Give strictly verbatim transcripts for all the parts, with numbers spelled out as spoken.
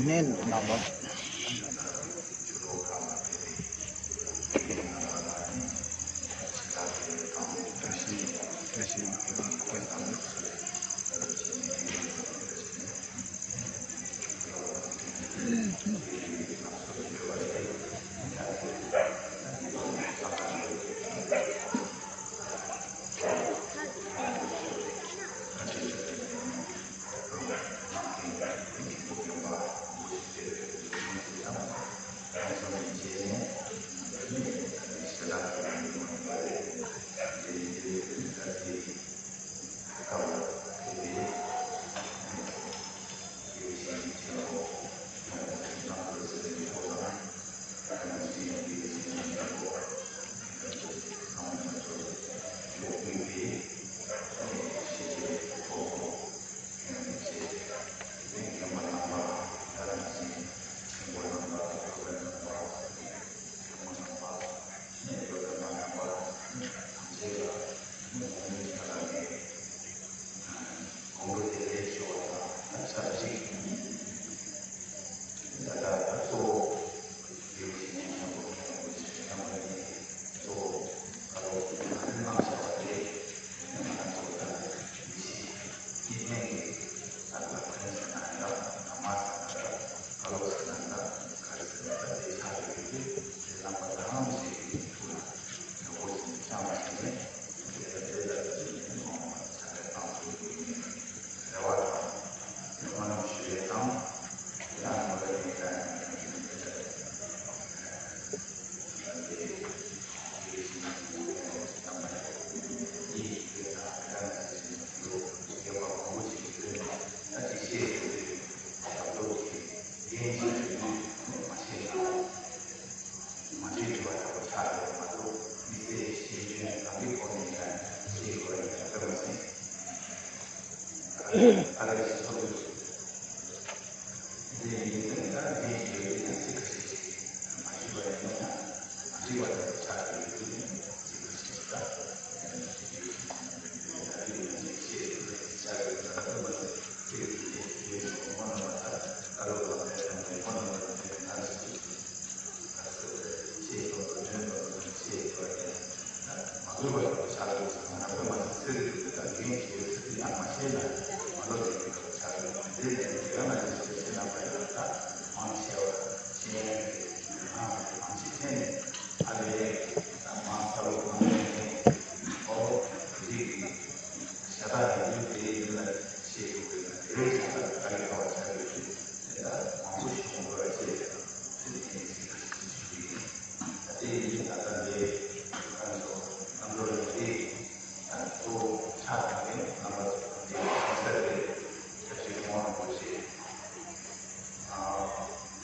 ནས་རྣམ་པ།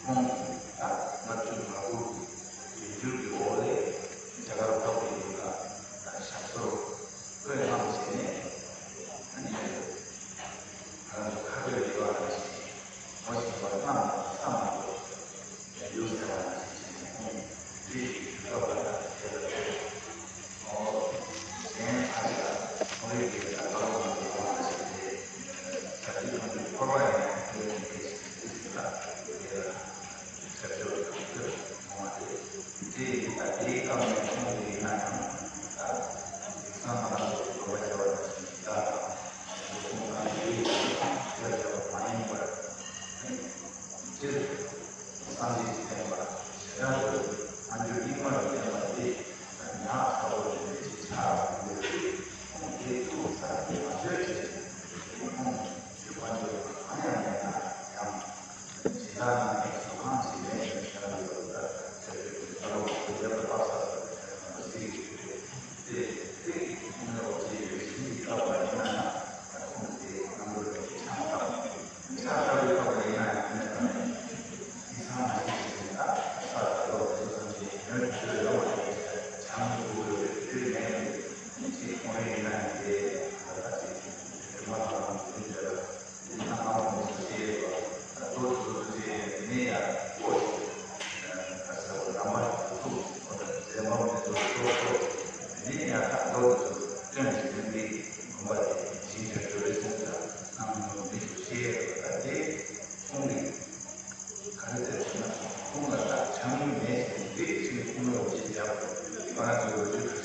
ཁོང་ལྔ་བཅུ་ང་དགུ་གི་བྱུང་འགྱུར་གྱི་འོག་ལས་རྒྱ་གར་བོད་ཀྱི་ཡུལ་ལ་ཞབས་སོར་བཀོད་གནང་བྱས་ནས། ཁ་བོད་ལས་བ་རང་བཞིན་ངོ་ཤེས་པ་རྣམས་ལ་བསམ་པ་ཡུལ་ཟེར་བ་ནང་བཞིན་བྱས་ནས་ཁོང་རིགས་ཀྱི་དུས་སྐབས་ལ་དེ་ལ་ཨོ། གཞན་ཨ་རི་ལ་ཁོང་རིགས་ཀྱི་ད་ལོ་མང་པོ་ཡོང་བ་ཞིག་རེད། ད་དེ་ཁོང་གི་འཁོར་བ་ཡང་དེ་ལ་དེ་ཞིག་དེ་ཞིག་ལ་དེ་ལ་ཁྱབ་ཆོས་དང་དེ་མཐོང་བ་རེད། དེ་ད་དེའི་སྐབས་ནས་ཁོང་གིས་ཡིན་ན་ཡང་ད་དེང་སང་ང་རང་ཚོ་གི་དགོན་པ་བྱ་བ་དང་ཞིག་ད་ཁོང་གང་དེའི་ཁྱབ་ཆོས་མ་ཡིན་པར་སྤྱིར། སངས་རྒྱས་ཀྱི་བསྟན་པ་ཞེ་དྲག་ཏུ་མཐའ་འཁྱོལ་རྙིང་མ་ལ་བརྟེན་པ་དེ་ཉག་ཕྲ་བོ་ཡིན་པའི་ཕྱིར་ཆགས་པ་ཡིན་པས། ཁོང་དེ་ཐུགས་ས་ནས་མ་བཟོད་ཅིང་། ཁོང་ཆོས་དཔལ་འབྱོར་གང་ཡང་མེད་ན་ཡང་། སྦྱིན་བདག་རྣམས་ཀྱི་གཟུགས་ཁང་ཞིག་ལེན་ཞིང་བྱ་བའི་བར་དུ་ད་ཆ་རྒྱུས་ཀྱི་ད་ལོ་བར་དུ་རྒྱབ་ཏུ་དཔག་ས་དང་བྱ་བའི་བར་དུ་ཟིལ་གྱིས་གྱུར་ཏེ། དེ་དེ་ཡི་ཁོང་ལ་འོ་བྱེད་ཡོད་ཞིང་གི་བཀའ་བར་ཡིན་ན་ཡང་ཁོང་དེ་རྣམ་རོལ་གྱི་ཆང་དང་། ཆགས་ཚར་བའི་སྐབས་ལ་ཡིན་ན་ཡང་མེད་པ་མེད། དེང་སང་མ་གཞི་ཞིག་ནས་ད་ས་དང་ལོ་དེ་ཚོ་ཐམས་ཅད་ཉོས་ཏེ་ཡོད་པ་རེད། ཆང་དུ་འགུག་ཡོད་རེད། དེ་མེད་རེད། ཅིག་ཁོང་རེ་ཡིན་ན་ཡང་དེ་ད་ལྟ་ཅིག་རིག་མ་དང་དེ་འདྲ་དེ་ན་མ་འོང་སུ་ཞེས་པ་ད་ལྟོ་སུ་སུ་ཞེས་ནས་ཡང་ལྐོག་ཅིག་ད་ས་བ་དམ་པ་ཐུག་ཁོ་ད་ཟེ་མ་མེ་ཚོ་ལྐོག་ཁོ་ནས་ཡང་ད་ལྟོ་སུ་སྟོན་ཅིག་ཡོད་འདི་དགོན་པ་དེ་ཞིང་དུ་འགྲོ་བའི་སེམས་ལ་གནང་མྱོང་མི་སུ་ཞེས་པ་ད་དེ་ཁོང་གིས།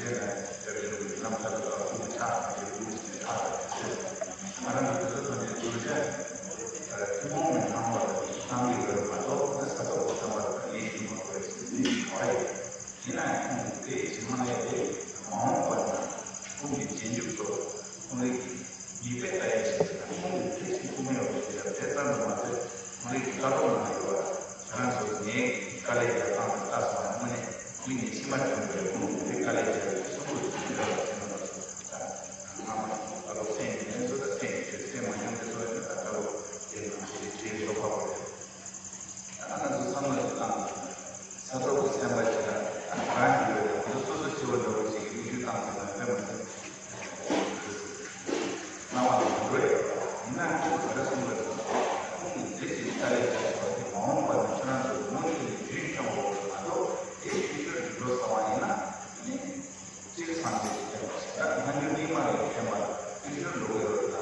ནས་སྐྱབས་རྗེ་རིན་པོ་ཆེ་རྣམ་ཐར་དུ་ཁོང་གི་ཕྱག་ཐམས་ཅད་དབུ་ཞིག་ནས་ཕྱག་ཐམས་ཅད་གསོལ། ང་རང་གི་དུས་ཚོད་ཐམས་ཅད་དུས་ཆེན་ཐུན་མོང་མའི་སྣང་བ་ལ་སྣང་གི་ཡོད་པ་མ་གཏོགས་ང་ས་ཐོག་གི་བསམ་པ་ལ་ཡེ་ཤེས་མ་གོ་བའི་ཚུལ་འདི་ཞིག་བ་ཡོད། ཡིན་ན་ཡང་ཁོང་གིས་དེ་ཞིག་མ་ལས་ཏེ་མ་འོངས་པ་ན་ཁོང་གི་རྗེས་འཇུག་ཚོ་ཁོང་རང་གི་ཉེས་པའི་ལྟ་ཡ་ཞིག་དང་ཁོང་གི་དེ་ཞིག་ཐུགས་མེད་པ་ཞིག་ལ་དེ་ཙམ་དུ་མ་ཟད་ཁོང་རང་གི་བཀའ་སློབ་ནང་ཡོད་པ་ཁྱེད་རང་ཚོ་ངའི་དཀའ་ལས་རྒྱག་སྟངས་དང་ལྟ་སོང་བ་དངོས་གནས་མི་ཉིད་ཕྱི་མ་བྱུང་བའི་ཁོང་གི་དེ་དཀའ་ལས་རྒྱག་པའི་གསུང་འབུལ་ཞིག་ཡོད་པ་ཞིག་ན་ལ་སོ། ད་སྔ་མ་བཀའ་སློབ་གསན་ཡོད་མཁན་ཚོ་ད་གསན་ཡོད་ཚོད་གསན་མ་མྱོང་མཁན་ཚོ་ཡོད་ན་ད་བཀའ་སློབ་དེ་ནང་བཞིན་བྲིས་ཤོག་པ་གོ་རེད། ད་ང་ཚོ་བསམ་བློ་ཞིག་བཏང་ན། ས་ཐོག་གི་སེམས་པ་ཞིག་ལ་རང་གི་ཡོད་ལ་ང་ཚོ་སོ་སོ་སྐྱེ་བོ་འདྲ་བོ་ཞིག་གི་སྙིང་རྗེ་བཏང་ཐུབ་ན་དཔེ་མ་སྲིད། སྣང་བ་དང་འགྲོ་ཡོད་པ་ཡིན་ན་ཁོང་གིས་ག་རེ་གསུངས་པ་རེད། ཁོང་གིས་འདི་ཞིག་ལྟ་ལས་བྱ་ཞིག་པ་དེ་མ་འོངས་པ་ན་ཁྱོད་རང་ཚོ་མུ་མཐུད་ནས་རྒྱུན་སྐྱོང་དགོས་པ་མ་གཏོགས་དེ་ཕྱི་ཤོར་གྱི་འགྲོ་ས་བ་ཡིན་ན་ནི། སྤྱིར་སངས་རྒྱས་ཀྱི་བསྟན་པ་ཞིག་ལ་སྔ་འགྱུར་རྙིང་མ་ལས་བསྟན་པ་ཕྱི་ཤོར་འགྲོ་གི་ཡོད་ལ།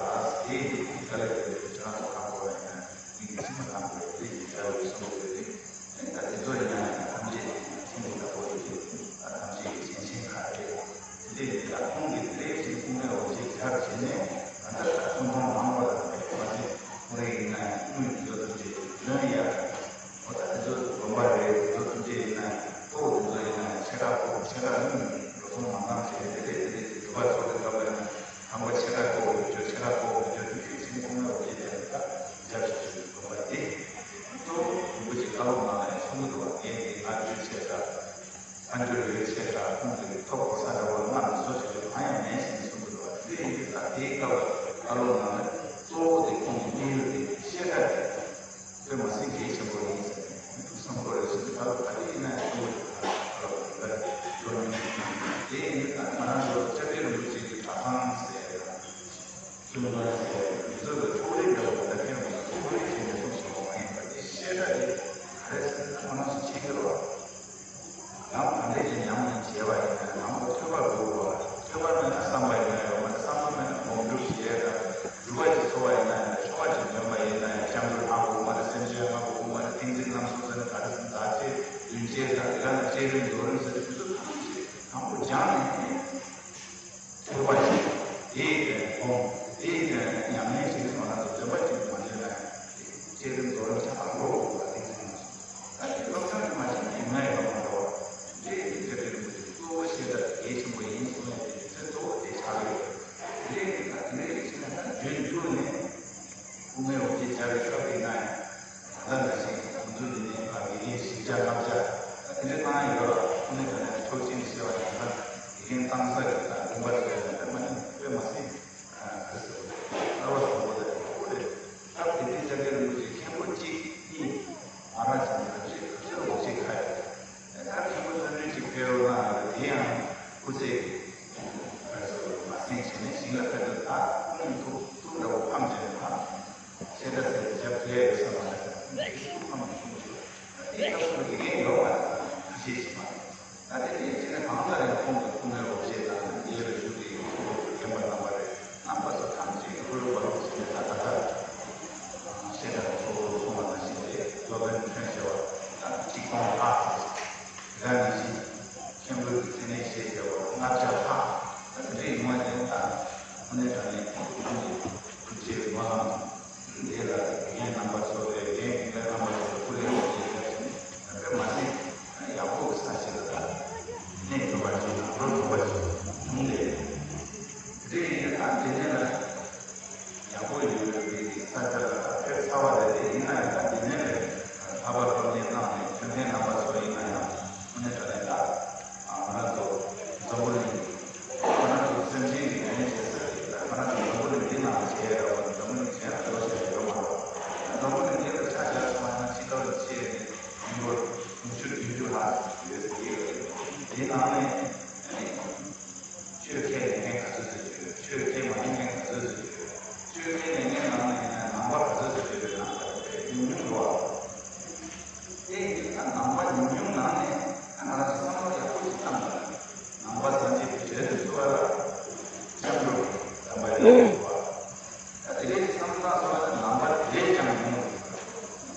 དེའི་རྒྱུ་མཚན་ག་ལ་ཡོད་པའི་ཕྱིར་ང་ཚོ་གང་དགོས་ཡིན་ན་མི་གི་ཕྱི་མ་གང་དགོས་དེ་ཡིན་བྱ་བའི་གསུང་གི་རེད། དེ་ད་དེ་ཚོ་ཡིན་ན་ཡང་ཐམས་ཅད་ཀྱི་ཁྱིམ་གྱི་བདག་པོ་ཡོད་ཀྱི་ཐམས་ཅད་ཀྱི་སེམས་ཅན་ག་རེད། དེ་ལས་ད་ཁོང་གི་དེ་ལས་ཀྱི་དབུ་མའི་འོ་བརྒྱལ་སྦྱར་བྱས་ནས་ང་ཚོ་ད་ཐུན་མོང་མང་བ་ལ་མ་ཟད་ཁོང་རེ་ཡིན་ན་ཡང་དངུལ་གྱི་བཟོ་ཐུབ་ཅེས་ལོན་ཡ། འོ་ད་དེ་ཚོ་དགོན་པ་རེད། དེ་ཚོ་ཐུགས་རྗེ་ཡིན་ན་གཙོ་བོ་དེ་ཚོ་ཡིན་ན་ཆེ་ཁག་ཕོག་ཆེ་ཁག་གཉིས་འགྲོ་སོང་མང་ཙམ་བྱས་དེ་རེད། དེ་རེད་དེ་སྒྲུབ་པ་ཚོགས་དེ་སྐབས་ལ་ཡིན་ན་དང་པོ་ཆེ་ཁག་ཕོག་ཡོད་ཆོག་ཆེ་ཁག་ཕོག་མི་ཆོག་དེ་ཁྱོད་ཆེན་པོ་ངོ་བོ་ཡིན་ན་ད་རྒྱབ་ཞིག་ཆོག་དགོན་པ་དེ་གཙོ་བོ་རིན་པོ་ཆེ་བཀའ་སློབ་ནང་ལ་ཡང་གསུང་གི་འདུག་བ། ངས་འདི་ང་རྒྱུད་ཆེ་དྲགས་ཕ་འགྱུར་ཡོད་ཆེ་དྲགས་ཁོང་གི་ཐོབ་གོ་ས་འདྲ་བོ་ལ་ང་མི་བཟོ་བྱེད་རྒྱུ་གང་ཡང་མེད་ཟེར་ནས་གསུང་གི་འདུག་བ། དེ་ཡིན་དུས་ད་དེའི་སྐབས་ལ་བཀའ་སློབ་ནང་ལ་གཙོ་བོ་དེ་ཁོང་གི་དམིགས་ཡུལ་དེ་བཤད་གྲྭ་དེ། དཔེ་མ་སྲིད་གལ་ཆེན་པོ་ཡིན་ཟེར་ནས་ཐུགས་བསམ་བློ་རེ་ཞིག་ད་ལོ་ག་དུས་ཡིན་ན་ཡང་གསུང་གི་འདུག་ད་ལོ་འདི་འདྲ་བློ་མི་འདུག་དེ་ཡིན་ད་ང་རང་ཚོ་སྐྱབས་རྗེ་རིན་པོ་ཆེ་གི་གྲྭ་ཚང་ཟེར་ཡ་གསུང་མཁན་ཟེར་མི་ཚོ་གི་ཕྱོགས་རིས་འདྲ་བོ་ད་ཁྱོད་ང་ཚོ་ཕྱོགས་རིས་བྱས་ནས་གསུང་བཞིན་པ་མ་ཡིན་པ་དེ་བཤད་གྲྭ་དེ་ག་རེ་ཟེར་ན་ང་རང་ཚོ་ཆེད་མཁས་པ། ནམ་གང་འདྲ་ཞིག་ཉམས་ལེན་བྱས་པ་ཡིན་ན་ནམ་ཐོས་པ་དགོས་པ། ཐོས་པ་མེད་ན་བསམ་པ་ཡོང་ཡ་ཡོད་མ་རེད། བསམ་པ་མེད་ན་སྒོམ་སྒྲུབ་བྱེད་ཡ་དང་སྒྲུབ་པ་ཅིག་འཚོ་བ་ཡིན་ན་ཡང་ཆོ་ག་ཅིག་འདོན་པ་ཡིན་ན་ཡང་སྐྱབས་འགྲོ་ལྷག་དགོས་མ་རེད། སེམས་ཅན་ལྷག་དགོས་མ་རེད། ཏིང་འཛིན་རྣམ་གསུམ་ཟེར་ན་ག་རེ་ཟེར་ན་བདག་བསྐྱེད་རྒྱུན་བསྐྱེད་དང་དེ་ག་ནང་བསྐྱེད་རིམ་རྫོགས་རིམ་ཟེར་དུས་ཚོད་ཐམས་ཅད་དང་པོ་སྦྱངས་ནས། ཐོས་པ་ཞིག་དེའི་དོན་སྒོམ། དེའི་དོན་ཉམས་ལེན་བྱེད་ཀྱི་མ་ལ་དོ་འདོན་པ་ཅིག་མ་བྱས་ན་ཡང་། བསྐྱེད་རིམ་རྫོགས་རིམ་ཆ་ཚང་འགྲོ་དགོས་པ་དེ་ཚང་མ། ད་དེ་སློབ་སྦྱོང་དེ་མ་བྱས་ན་ཡོང་ང་ཡོད་པ་མ་གཏོགས། འདི་ཡིན་ཚེ་དེ་རིང་གི་གཙོ་བོ་ཤེས་བྱ་གལ་ཆེན་པོ་ཡིན་གསུང་ཡ་དེ་ཚེ་གཙོ་བོ་དེ་ཆགས་ཡོད། དེ་ཡིན་ན་དེ་འདྲའི་ཡིན་ཕྱིན་ན་ད་རྒྱུན་བསྐྱུར་ནས་དབུ་མའི་འོ་བརྒྱལ་སྦྱར་བའི་སྐབས་ཡིན་ན་ཡང་། ད་ལྟ་ནང་བཞིན་ང་ཚོ་འདི་ནས་ཕར་དགེ་རྒན་བཞི་བརྒྱ་ལྔ་བརྒྱ་ད་དེ་འདྲ་བཏང་ཡ་ཡོད་ར། ཁོ་ནས་ད་ནས་ཐོག་ཅིག་ནས་བཤད་པ་ཡིན་ན་དགེ་རྒན་བཏང་ས་གི་ད་དགོན་པ་ཚོ་ཡང་ད་མ་ནི་དཔེ་མ་སྲིད་ག་རེ་ཟེར་བ་རེད། གསར་བ་བཟང་པོ་དང་ཡག་པོ་རེད། སྐབས་དེ་དུས་སྐྱབས་རྗེ་རིན་པོ་ཆེ་མཁན་པོ་གཅིག་གཉིས་མ་རག་ཅིག་ནས་ད་ཆེ་ཆེ་རུ་འོ་ཅིག་ཁ་ཡོད། ད་མཁན་པོ་བརྩོན་འགྲུས་ཅིག་ཕེབས་རོགས་གནང་ཡོད་རེད། དེ་ཡང་སྐུ་ཚེ་གི་ག་རེ་ཟེར་བ་རེད། མ་སེང་བྱས་ནས་ཞིང་ལ་ཕེབས་དུས་ད་ཁོང་ཐུགས་ཐུགས་འདྲ་བོ་ཕམ་བྱས་ནས་ད། ཤེས་བྱ་ཟེར་རྒྱབ་འགལ་ཡོད་ས་མ་རེད་ཟེར་ན་ཁོང་གིས་ཁོང་གིས་དེའི་སྐབས་སུ་དགེ་རྒན་ཡོད་པ་ཁ་ཤས་ཤིག་མ་རེད། ད་དེ་ནས་ཅི་ནས་གང་ལྟར་ཡང་ཁོང་གི་སྐུ་ངལ་འོ་བརྒྱལ་དང་ཉེ་བའི་བཞུགས་ཏེ་ཡོད་རྒན་པ་རྣམ་པ་རེད། རྣམ་པ་ཚོ་ཐམས་ཅད་ཀྱིས་ཀུ་ལུ་པ་ལུ་བྱས་ནས་ད་ད་ལྟ་ཤེས་བྱ་གཙོ་བོར་གསུངས་པ་ནང་བཞིན་རེད། སློབ་དཔོན་ཁྱོད་ཞེས་པ་ད་གཅིག་སྟོང་ལྷག་ཟེར། དེ་ག་ནང་བཞིན་མཁན་པོའི་མཚན་གནས་ཞེས་བྱ་བ་ལྔ་བརྒྱ་ལྷག་ད་དེ་འདྲའི་ཡོང་བ་དེ་ད་དངོས་གནས་དྲང་གནས་ཁོང་གི་ཐུགས་རྗེའི་སྨོན་ལམ་དེ་ལ་རྒན་རྣམ་པ་ཚོ་དང་རྒན་རྒན་ལགས་རྣམ་པ་ཚོ་སྐུ་ལས་ཡོང་བྱས་ཡོད་ཅིང་དཔེ་མ་སྲིད་ཡག་པོ་གི་ས་ཆ་ལ་ད་གནས་ཐུབ་པ་ཅིག་དང་འགྲོ་ཐུབ་པ་ཅིག་བྱུང་སྟེ། དེ་ཡིན་ན་ད་དེ་ནས་ལ། ཡག་པོ་ཡོད་པའི་ས་ཆ་ལ་ཕེབས་ཚར་བ་རེད། དེ་ཡིན་ན་ཡང་ད་འདི་ནས་ལས་ལྷག་པར་སློབ་གཉེར་གནང་ནས་ཐོན་མཁན་རྣམ་པ་ཚོ་ཡིན་ན་ཡང་དངོས་གནས་དྲང་གནས་ད་ང་རང་ཚོ་འཛམ་བུ་གླིང་ང་རང་ཚོ་སེམས་ཅན་གྱི་ཡོན་བྱེད་ས་དེ་ད་ང་རང་ཚོ་འཛམ་བུ་གླིང་འདི་ནང་ལ་བྱས་ཡོད་པ་འཛམ་བུ་གླིང་གཞན་ལ་འགྲོ་བྱས་ཡོད་མ་རེད། འཛམ་བུ་གླིང་འདི་ལ་ཆ་བཞག་སོང་ན་ཕྱི་ལོགས་ལ་ཆེ་ནས་མི་འབོར་ཉི་ཤུ་བདུན་ཅུ་ལྷག་ཡོད་ཟེར་གྱི་ཡོད་རེད། དེའི་ནང་ནས་ཆོས་ཁས་ལེན་མཁན་ག་ཚོད་ཅིག་ཡོད། ཆོས་ཁས་མ་ལེན་མཁན་ག་ཚོད་ཅིག་ཡོད། ཆོས་ཁས་ལེན་མཁན་ནང་ནས་ནང་པ་ག་ཚོད་ཅིག་ཡོད་པའི་ནང་ལ་ཉུང་ཉུང་འགྲོ་བ། དེ་ཡིན་ན་ནང་པ་ཉུང་ཉུང་ནང་ནས་ང་རང་ཚོ་བསམ་བློ་ཡག་པོ་ཞིག་བཏང་དགོས། ནང་པ་སངས་རྒྱས་པའི་གྲལ་དུ་ཚུད་པ་ལ་སྐྱབས་འགྲོ་དམ་པ་ཡག་པོ་འགྲོ་བ། ད་དེ་ལས་བསམ་བློ་བཏང་ཐུབ་པ་ན་ནང་པ་དེ་ལས་ཀྱང་ཉུང་བ།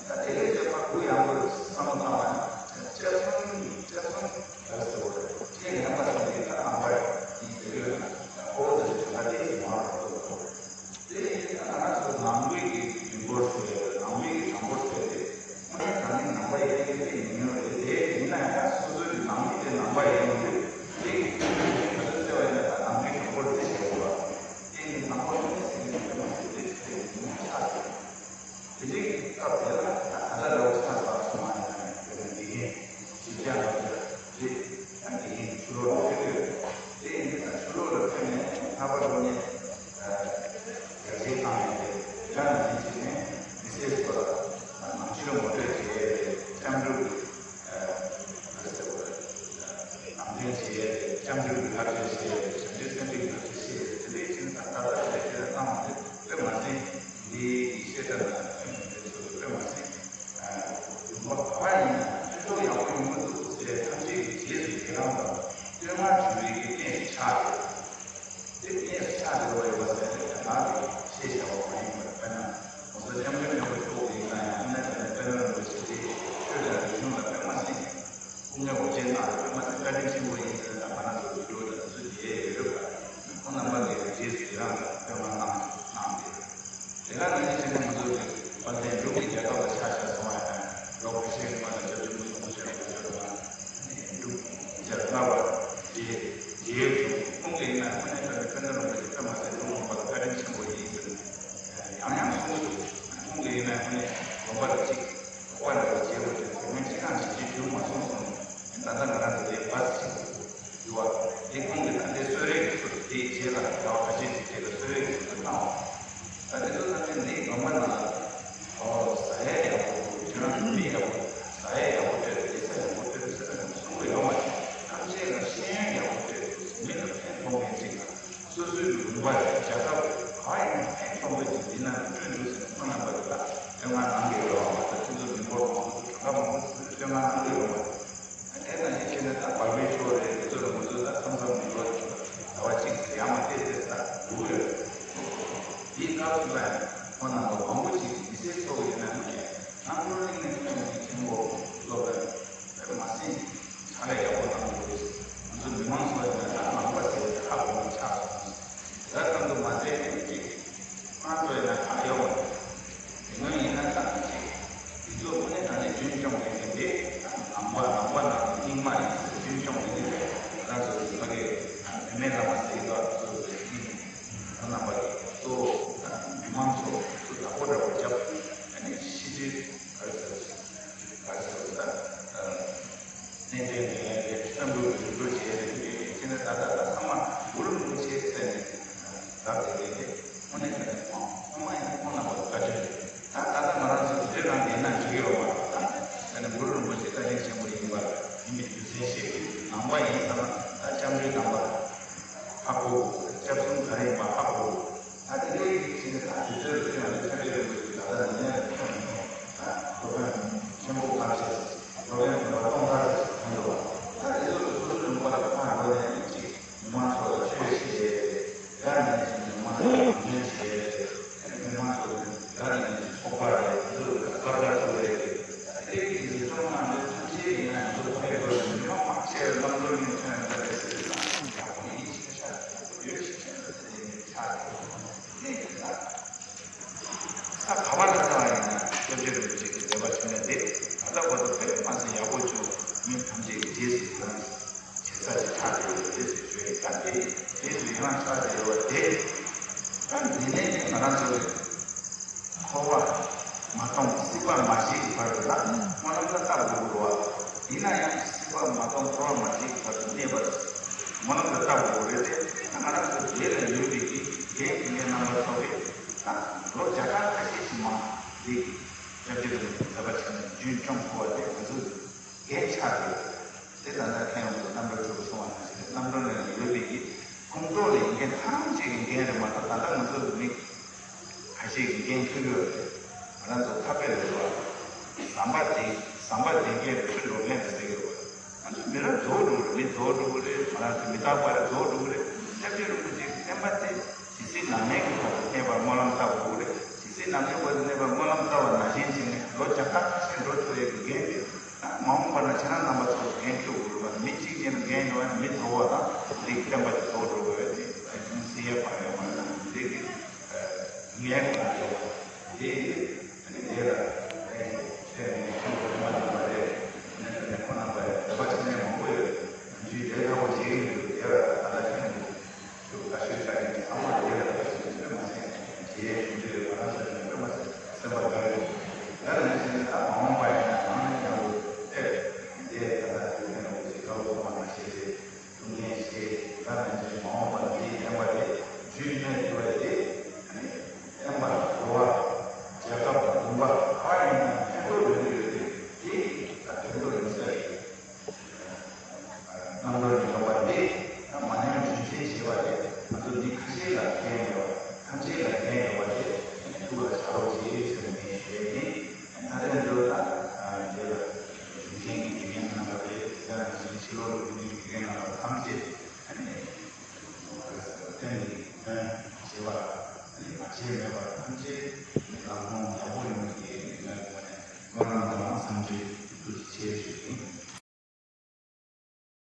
ད་དེ་ལས་ཀྱང་ཕར་གུ་ཡངས་པོ་བསམ་བློ་བཏང་བ་ན་དཔྱད་རྩོམ་དཔྱད་རྩོམ་ག་རེ་ཟེར་བ་རེད། ཁས་ལེན་པ་ཙམ་གྱིས་ད་ནང་པ་རེད་ ཁ་པར་ལོ་ནས་རྒྱ་ཆེའི་ཁང་ཡོད་རེད། དེ་ག་ནང་བཞིན་བྱས་ནས་མི་སེར་ཚོ་ལ་ནང་ཆོས་ངོ་སྤྲོད་བྱེད་ཡས་རེད། སྐྱབས་འགྲོ་གི་ཨ་ཟེར་བ་ནང་དོན་བྱེད་ཡས་རེད། སྐྱབས་འགྲོ་གི་བསླབ་བྱ་བྱེད་ཡས་རེད། བྱང་ཆུབ་སེམས་དཔའི་བསླབ་བྱ་བྱེད་ཡས་རེད། དེ་འདྲའི་ཕྱིར་ད་ལྟ་ལ་དེ་དེ་ལ་བཏང་བ་རེད། དཔེ་མ་ཟད་འདིའི་བཤད་གྲྭ་ནང་ཁྱོན་ནས་དེ་ཚོ་དཔེ་མ་ཟད། ལུང་པ་ག་པར་ཡིན་ན་ཕན་ཐོགས་ཡག་པོ་ཡོང་གི་འདུག་ཟེར། ཐམས་ཅད་ཀྱི་རྗེས་སུ་ཡི་རང་དང་བསྟོད་བསྔགས་ཞུ་བའི་གི་གནས་སུ་ཆགས་ཡོད། དེ་གནས་སུ་ཆགས་ཡོད་པ་ཡོད་པ་ཟེར་ནས་ང་གིས་བཤད་བཞག་པ་མ་ཡིན་པར། དཔེར་ན་ང་ཚོ་སྐྱབས་མགོན་ཆེན་པོ་མཆོག་ཡིན་ན་ཡང་། དཔེར་ན་དཔེར་ན་བསྟན་འཛིན་རིན་པོ་ཆེ་དེ་ཆོས་དང་རིག་གཞུང་ལ་དཔེ་མ་སྲིད་སྐུ་ངལ་བ་ཅན་དང་། དཔེ་མ་སྲིད་བཀའ་དྲིན་ཆེན་པོ་ཡིན་ཟེར་ན། ང་རང་ཚོ་ཡུལ་གྲུ་དང་དེ་ཚོ་དེ་ཡོད་པ། ཁོང་རྣམ་པ་གིས་རྗེས་སུ་ཡི་རང་དང་བསྟོད་བསྔགས་གནང་གནང་སྟེ། དེ་ག་ནང་བཞིན་བྱས་ནས་ང་ཚོ་གི་དཔལ་ལྡན་འབྲུག་གི་རྒྱལ་ཁབ་ལ་ཆ་བཞག་སོང་བ་ཡིན་ན། ལོ་ཁ་ཤས་སྔོན་ལ་སྐྱབས་རྗེ་མུ་སྟེགས་ཆོས་རྒྱལ་འབྲུག་རྒྱལ་ཁབ་ལ་རྗེ་རྗེ་ཁོང་གིས་ཡིན་ན་དངོས་གནས་དྲང་གནས་བསྟན་འཛིན་རིན་པོ་ཆེ་དཔེ་མ་སྲིད་འབྲུག་ལུང་པ་ལ་བཀའ་དྲིན་ཆེན་པོ་ཡིན་ཟེར་ནས་ཡང་ཡང་གསུང་གི་འདུག་ཁོང་གིས་ཡིན་ན་དངོས་གནས་ལུང་པ་ལ་གཅིག་དཔའ་འདྲ་བ་བྱེད་དགོས་ཏེ། དེ་སྔོན་ཅི་གང་བྱེད་ཀྱི་བྱུང་མ་སོང་གསུངས་ནས། ད་ལྟ་ང་རང་ཚོ་དེ་བ་ཟེར་གྱི་འདུག་ཡུ་བ། དེ་ཁོང་གིས་ད་ལྟའི་གསོལ་རས་ཀྱི་ཚུལ་དེའི་རྗེས་ལ་ཟླ་བ་ཁ་ཤས་ཀྱི་རྗེས་ལ་གསོལ་རས་ཀྱི་ཚུལ་དུ་གནང་བ། ད་དེ་ཚོ་ཐམས་ཅད་འདིའི་དགོན་པ་ནང་ལ་ཨོ་ཟ་ཡས་ཡག་པོ་འདུག་ཁྱེད་རང་ཚོ་མི་ཡག་པོ་འདུག་ཟ་ཡས་ཡག་པོ་སྤྲད་འདུག་སྐྱིད་ས་ཡག་པོ་སྤྲད་འདུག་ཟེར་ནས་གསུང་གི་ཡོད་མ་རེད། ཐམས་ཅད་ལ་ཤེས་ཡོན་ཡག་པོ་སྤྲད་འདུག་མི་ལ་ཕན་ཐོགས་མཁན་ཅིག་དང་། སོ་སོའི་ལུང་པ་རེད། རྒྱལ་ཁབ་རེད། གང་ཡིན་ན་ཕན་ཐོགས་པ་ཅིག་འདི་ནང་བསྐྲུན་འདུག་ཟེར་ནས་ཁོང་རྣམ་པ་ལ་བསྟོད་བསྔགས་གནང་གི་ཡོད་རེད་བ། ད་ཁྱེད་ཚོ་མི་འབོར་མང་པོ་འདུག་གྲངས་ཀ་མང་པོ་ཞིག་བསྟོད་བསྔགས་གནང་གི་ཡོད་རེད་བ། དེ་ནང་བཞིན་བྱས་ནས་ད་བར་མའི་ཆོས་རེད། དེ་ཚོ་ལ་ང་ཚོ་ད་མཚམས་མཚམས་ནས་ཡོད་རེད། ཟླ་བ་གཅིག་ཙམ་ཡར་མར་བལྟས་བལྟས་ད་འགྲོ་གི་ཡོད་རེད། དེའི་སྐབས་སུ་ལ་ཡང་ཁོང་རྣམ་པ་མང་པོ་ཅིག་མི་སེར་ཚོ་ཡིན་ན་མི་ཁྱེད་རྣམ་གྲོལ་གླིང་ནས་ཁྱོད་ཀྱི་མཁན་པོ་སློབ་དཔོན་དཔེ་མ་སྲིད་ཕྱག་ལས་ཡག་པོ་གནང་འདུག་ང་ཚོ་མི་མང་ཚོ་ཡིན་ན་ད་ནང་པ་ཟེར་ཏེ་ཧ་གོ་མ་ཆགས་སོང་། ད་ལྟ་དུ་མ་ཟད་ནས་ཅིག་ང་ཚོ་ཡིན་ན་ཁག་ཡོད་མ་རེད། དེ་སྔོན་ཡིན་ན་ད་ཅིག་དེ་ཚོ་དངོས་གནས་དྲང་གནས་རྒྱུན་སྐྱོང་བྱེད་མཁན་དེ་ནང་པ་ནང་པ་ནང་རྙིང་མ་ཡིན་ཟེར་རྒྱུན་སྐྱོང་བྱེད་མཁན་དེ་ང་ཚོ་ཕ་གི་བུད་མེད་བླ་མ་ཟེར་གྱི་འདུག་ཚོ་ཡིན། ཁོང་རྣམ་པ་གི་གཙོ་བོ་མི་མང་ཚོ་ཚོ་བདག་པོ་འདྲ་པོ་རྒྱབ་ཨ་ནི་ཤི་ཆེད་ག་རེ་ཟེར་ག་རེ་ཟེར་ད་གནས་བརྟན་ལས་ལས་བསམ་བློ་རིམ་གྲོ་བྱས་ཏེ་དེ་འདྲའི་ཁྱེད་ནས་ད་ལྟ་ད་ཚང་མ་གུ་རུ་རིན་པོ་ཆེ་ཟེར་ནས་ལབ་བསྡད་རེད་དེ། དངོས་གནས་ཀྱི་ནས་ཁོང་ཚང་མ་ཡིན་ན་ཁོང་རྣམ་པ་བཀའ་དྲིན་རེད། ད་ད་ལྟ་ང་རང་ཚོ་དེ་རང་བསྡད་ན་འགྲིག་གི་ཡོད་མ་རེད། ད་ཨ་ནི་གུ་རུ་རིན་པོ་ཆེ་བཀའ་དྲིན་ཆེན་པོ་ཡིན་པ་ཡིན་པའི་རྒྱུ་མཚན་བཤད་ཀྱི་ནང་པ་ཡིན་ཙང་ད་སྐྱབས་འགྲོའི་ནང་པ་ཧ་གོ་དགོས། སྐྱབས་གསུམ་ག་རེ་ཡིན་པ་ཧ་གོ་དགོས། ད་དེ་འདྲའི་ཡིག་ཆེན་དང་དུས་ཚོད་ལ་བསྟུན་ཡང་ལས་ཁྱབ་སྤེལ་རིན་པོ་ཆེ་ད་ལྟ་ནས་ནས་ཁྱོན་ནས་ད་སློབ་དཔོན་ཆེན་པོ་གང་བྱས་སློབ་དཔོན་དམ་པ་སྟོང་ཕྲག་ཙམ་ཐོན་འདུག་ད་དེ་ཚོ་ལ་སོ་སོའི་ལུང་པ་ལ་ཁ་འགྲོ་ནས་ཅིག་མི་མང་ཚོ་ལ་ཆོས་བཤད་ཡས་རེད། དགའ་ནས་ཅིག་མི་མང་ཚོ་ལ་ངོས་བྱས་ཡས་རེད། མི་མང་ཚོ་ལ་དགའ་ནས་ཅིག་ཚོགས་པ་རེད། དེ་ཚོ་ལ་ཁ་བརྡ་ཚོགས་རེད། དེ་གི་ཚོགས་ནང་ལ་ཐམས་ཅད་ཡིན་ན་ང་ཚོ་ཕ་གི་ལོ་ནས་མི་མང་མང་ཆེ་བ་ལམ་ལུགས་ནས་ཐོན་ཡོང་ད་རེད་ཟེར་གི་ཡག་པོ་ཡིན་ཤག་ཤག་ཡོད་ཤག་ཤག་ཟེར་ནས་ཆགས་ཡོད། དེ་ཡིན་ན། ས་ག་པ་ལ་བལྟ་བ་ཡིན་ན་སྐྱབས་རྗེ་རིན་པོ་ཆེ་གི་མཛད་པ་ཆེན་མོ་དེ་ད་ལྟ་བར་དུ་དཔེ་མ་སྲིད་ཡག་པོ་བྱུང་། མི་ཐམས་ཅད་ཀྱི་རྗེས་སུ་ཡི་རང་བྱེད་ས་ཅིག་ཆགས་བསྡད་ཡོད་རེད་ཟེར་ཞུ་ཡི། ད་དེ་རྗེས་སུ་ཡི་རང་ཆགས་བསྡད་ཡོད་པ་དེ། ད་འདི་ནས་ནི་ང་རང་ཚོ་གི་འཁོར་བ་མ་སྟོངས་སྲིད་པ་མ་ཞིག་གི་བར་དུ་ལ་སྨོན་ལམ་ལ་བཏབ་དགོས་རེད་བ། ཡིན་ན་ཡང་སྲིད་པ་མ་སྟོངས་འཁོར་བ་མ་ཞིག་གི་བར་དུ་གནས་པར་སྨོན་ལམ་ལ་བཏབ་དགོས་རེད་དེ། ད་ང་རང་ཚོ་རྗེས་ལ་ཡོད་པའི་གི་རྒན་དགེ་རྒན་རྣམ་པ་ཚོ་གིས། ད་ལོ་བརྒྱ་ཕྲག་ཁ་ཤས་ཤིག་མ་འདི་སྐྱབས་རྗེ་རིན་པོ་ཆེ་མཛད་པ་ཆེན་མོ་རྒྱུན་སྐྱོང་དགོས་པ་དེ་ང་ཚོ་འགན་ཆགས་ཡོད། དེ་ད་ལྟ་མཁན་ཡོངས་ཀྱི་རྣམ་པར་གྲོལ་གསུང་བ་ནང་བཞིན་རྣམ་གྲོལ་ནང་ཡོད་པའི་གི་ཁོང་ཁྲོ་ལ་ཡིན་མཁན་ཐམས་ཅད་ཀྱི་འགན་རེད་མ་གཏོགས། ད་ལྟ་ང་ཚོ་མི་ཁ་ཤས་ཀྱི་འགན་འཁྱེར་གྱི་ཡོད་རེད། ང་རང་ཚོ་ཐབས་པས་ལས་བ་ཟམ་པ་དེ་ཟམ་པ་དེ་འགན་རེད། ཁྲི་འགྲོ་མཁན་རེད་ཟེར་གྱི་ཡོད་རེད། ང་ཚོ་མི་རབས་རྫོགས་འགྲོ་གི་རེད། མི་རྫོགས་འགྲོ་གི་རེད། ང་རང་ཚོ་མི་རྟག་པ་རེད། རྫོགས་འགྲོ་གི་རེད།